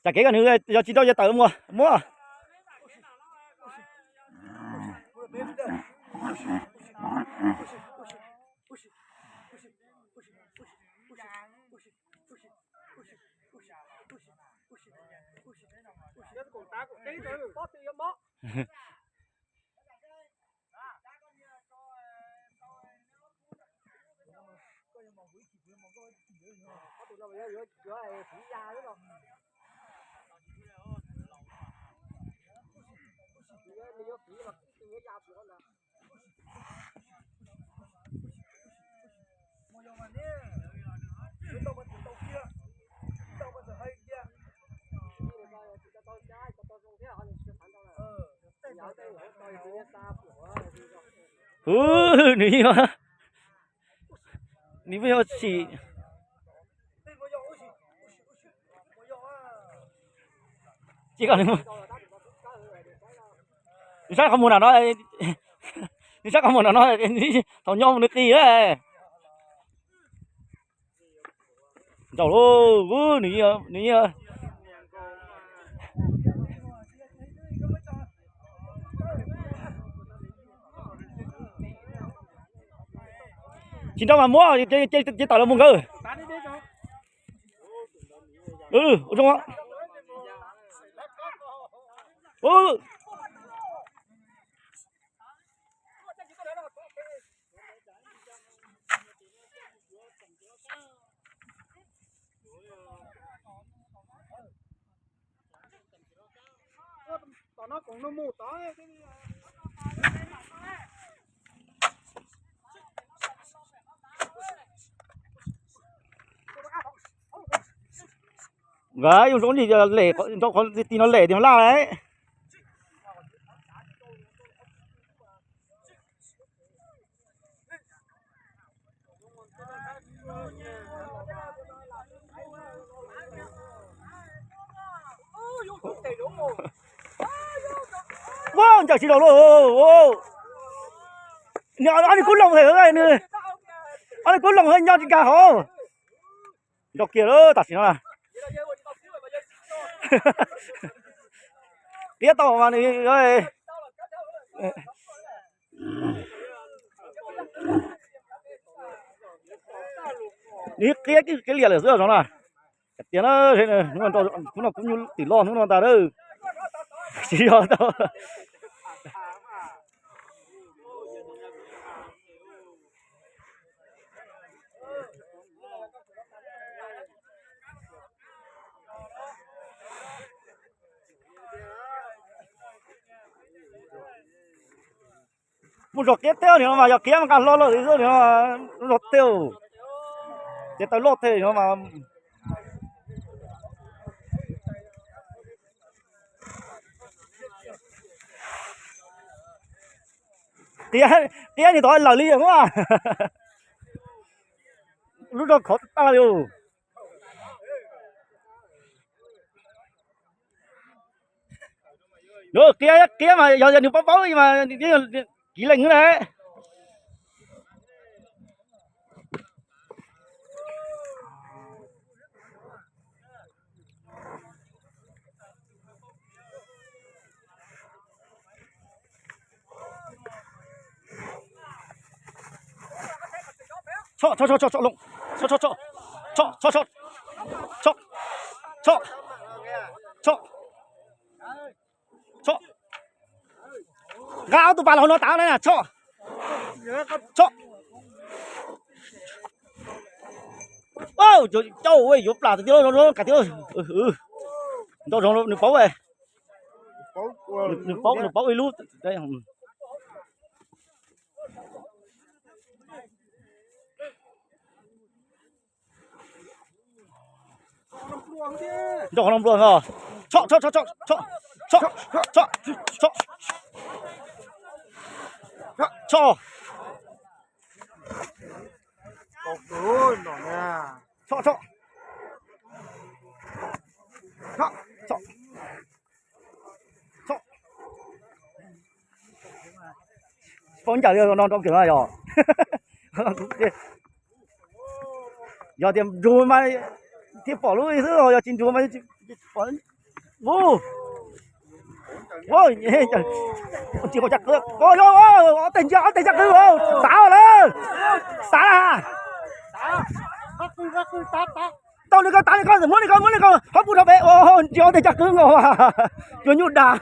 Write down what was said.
Tsam kev kom nws yog tsis rau ces tawm mus muab. Nws, nws pheej yuav tsim. Nws sab qhov muag nram no, nws sab qhov muag nram no, thaum nyob mus nws qis. Ntsauj lauj, nws, nws tsis nrau mas muab, ces tawm los mus nkawd. Ua zoo. Nkawd yuav zoo li lem, qhov ti no lem tiag laj lawm. Ua ncaws tsis tau lauj. Ob niag kub loos, ob niag kub loos nyob tsis nkag hauv. Nrau kiag lawm tam sim no na. Qiab tau mas nws, nws qiab kiag liam lawm xwb zoo na. Tias na, hnub no kuv nyuj twm loj hnub no ntag lauj. Tsis yog tau. Mus zog qiab teb niag no mas yog qiab mas nqa hlo lawm li xwb niag no, zog teb. Ces taw loj teb no mas. Qiab, qiab niag tod lawm li muab. Lub zog khov tag li. Qiab, qiab mas yog nws paub paub mas kiv leej na. Tso, tso, tso, tso, tso, tso, tso, tso, tso, tso, tso, tso, tso. Nqa ob tug pas los hauv no tav na, tso, tso. Cauj, yuav plam tiag, zoo zoo, nqa tiag. Nrau zoo, nws paub, nws paub, nws paub ib lub. Nrau qhov no nplua os. Tso, tso, tso, tso, tso, tso, tso, tso, tso, tso. Tso, tso. Tso, tso. Paub ncaws li no rau kiag no yog. Yog tias ntsuag mas thiaj pom lub xwb, yog tsis ntsuag mas tsis pom. Mus. Ntsia ob teg ncaj qwb, ob teg ncaj qwb, xav lawm, xav lawm. Tau li ko, tav li ko, muab li ko, muab li ko, hov pub rau peb. Ntsia ob teg ncaj qwb nkaus, cua nyuj dag.